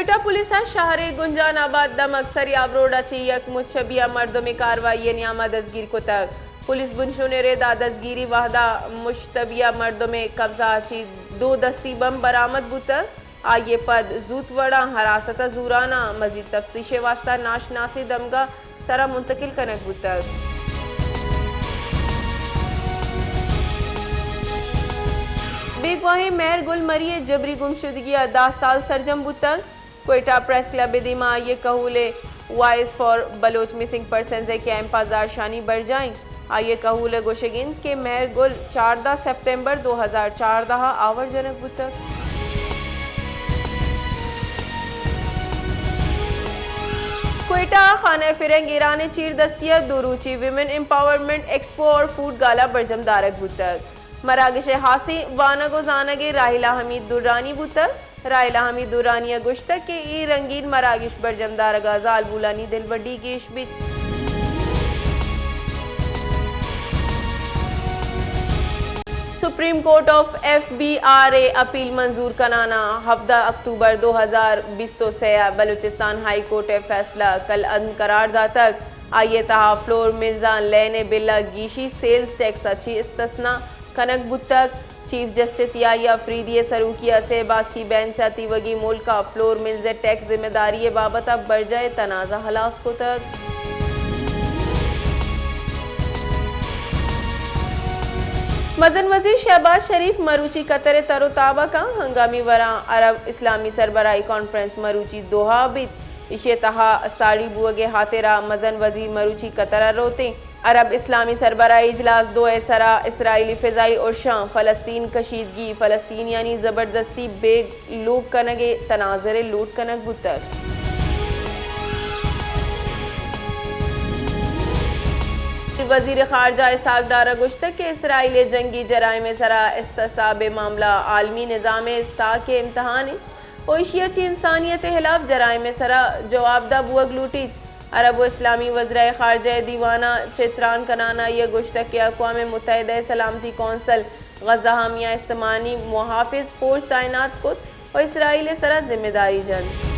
کوئٹہ پولیس ءَ شہر ءِ گنجان آباد دمگ سریاب روڈ ءَ چہ یک مشتبہ مردمے کاروائی ءِ نیام ءَ دزگیر کتگ۔ پولیس بنشون ءِ رد ءَ دزگیری وہد ءَ مشتبہ مردم ءِ قبضہ ءَ چہ دو دستی بمب برآمد بوتگ۔ آئی ءَ پد زوت وڑاں حراست ءَ زوران ءَ مزید تفتیش ءِ واستہ ناشناسیں دمگ ءِ سرا منتقل کنگ بوتگ۔ بیگواہیں مہر گل مری ءِ جبری گمشدگی ءَ دہ سال سرجم بوتگ۔ کوئٹہ پریس کلب ءِ دیما آئی ءِ کہول ءِ voice for Baloch missing persons ءِ کیمپ ءَ زہرشانی برجاہ انت۔ آئی ءِ کہول ءِ گوشگ انت کہ مہر گل چاردہ سپتمبر دو ہزار چاردہ ءَ آور جنگ بوتگ۔ کوئٹہ ءَ خانہ فرہنگ ایران ءِ چیردستی ءَ دو روچی ویمن امپاورمنٹ ایکسپو اور فوڈ گالا برجم دارگ بوتگ۔ مراگش ءِ ہاسیں وانگ ءُ زانگ ءِ راحیلہ حمید درانی بوتگ۔ راحیلہ حمید درانی ءَ گوشتگ کہ اے رنگین مراگش برجم دارگ ءَ زالبولانی دلبڈی گیش بیت۔ Supreme court of F B R ءِ اپیل منظور کنان ءَ ہفدہ اکتوبر دو ہزار بیست ءُ سئے ءَ بلوچستان ہائی کورٹ ءِ فیصلہ کل عدم قرار داتگ۔ آئی ءِ تہا فلور ملزاں لین ءِ بل ءَ گیشی سیلز ٹیکس ءَ چہ استثنا کنگ بوتگ۔ چیف جسٹس یحییٰ فریدی ءِ سروکی ءَ سئے باسکی بینچ ءَ تیوگیں ملک ءَ فلور ملز ءِ ٹیکس ذمہ داری ءِ بابت ءَ برجاہ ءِ تنازعہ ہلاس کتگ۔ مزن وزیر شہباز شریف مروچی قطر ءِ تر ءُ تاب ءَ کاں۔ ہنگامی وڑاں عرب اسلامی سربراہی کانفرنس مروچی دوحہ ءَ بیت۔ ایشی ءِ تہا ساڑی بوگ ءِ ہاترا مزن وزیر مروچی قطر ءَ روت انت۔ عرب اسلامی سربراہی اجلاس دو ءِ سرا اسرائیلی فضائی ارشاں، فلسطین کشیدگی، فلسطینیانی زبردستی بیگ لوگ کنگ ءِ تناظر ءِ لوٹ کنگ بوتگ۔ وزیر خارجہ اسحاق ڈار ءَ گوشتگ کہ اسرائیل ءِ جنگی جرائم ءِ سرا احتساب ءِ معاملہ عالمی نظام ءِ ساک ءِ امتحان انت۔ ءُ ایشی ءَ چہ انسانیت ءِ ہلاف جرائم ءِ سرا جوابدہ بوگ لوٹیت۔ عرب ءُ اسلامی وزرائے خارجہ ءِ دیوان ءَ چہ تران کنان ءَ آئی ءَ گوشتگ کہ اقوام متحدہ ءِ سلامتی کونسل غزہ ءَ میان استمانی محافظ فورس تعینات کت ءُ اسرائیل ءِ سرا ذمہ داری جنت۔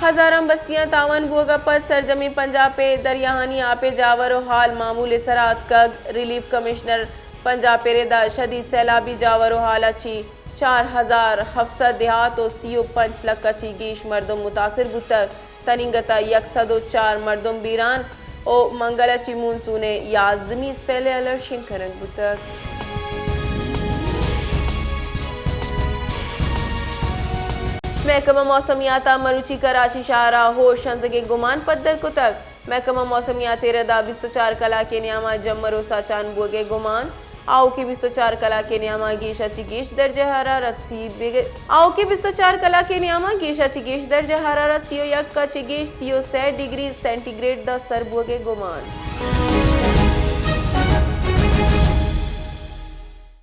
ہزاراں بستیاں تاوان بوگ ءَ پد سرجمیں پنجاپ ءِ دریاہانی آپ ءِ جاور ءُ ہال معمول ءِ سرا اتکگ۔ ریلیف کمشنر پنجاپ ءِ رد ءَ شدید سیلابی جاور ءُ ہال ءَ چہ چار ہزار ہفت سد دیہات ءُ سی ءُ پنچ لکھ ءَ چہ گیش مردم متاثر بوتگ۔ تنیگت ءَ یک سد ءُ چار مردم بیران ءُ منگل ءَ چہ مونسون ءِ یازدمی اسپیل ءِ الرٹ شنگ کنگ بوتگ۔ محکمہ موسمیات ءَ مروچی کراچی شہر ءَ ہور شنزگ ءِ گمان پدر کتگ۔ محکمہ موسمیات ءِ رد ءَ بیست ءُ چار کلاک ءِ نیام ءَ جمبر ءُ ساچان بوگ ءِ گمان۔ آؤکیں بیست ءُ چار کلاک ءِ نیام ءَ گیش ءَ چہ گیش درجہ حرارت سی بگ-، آؤکیں بیست ءُ چار کلاک ءِ نیام ءَ گیش ءَ چہ گیش درجہ حرارت سی ءُ یک ءَ چہ گیش سی ءُ سئے ڈگری سینٹی گریڈ ءَ سر بوگ ءِ گمان۔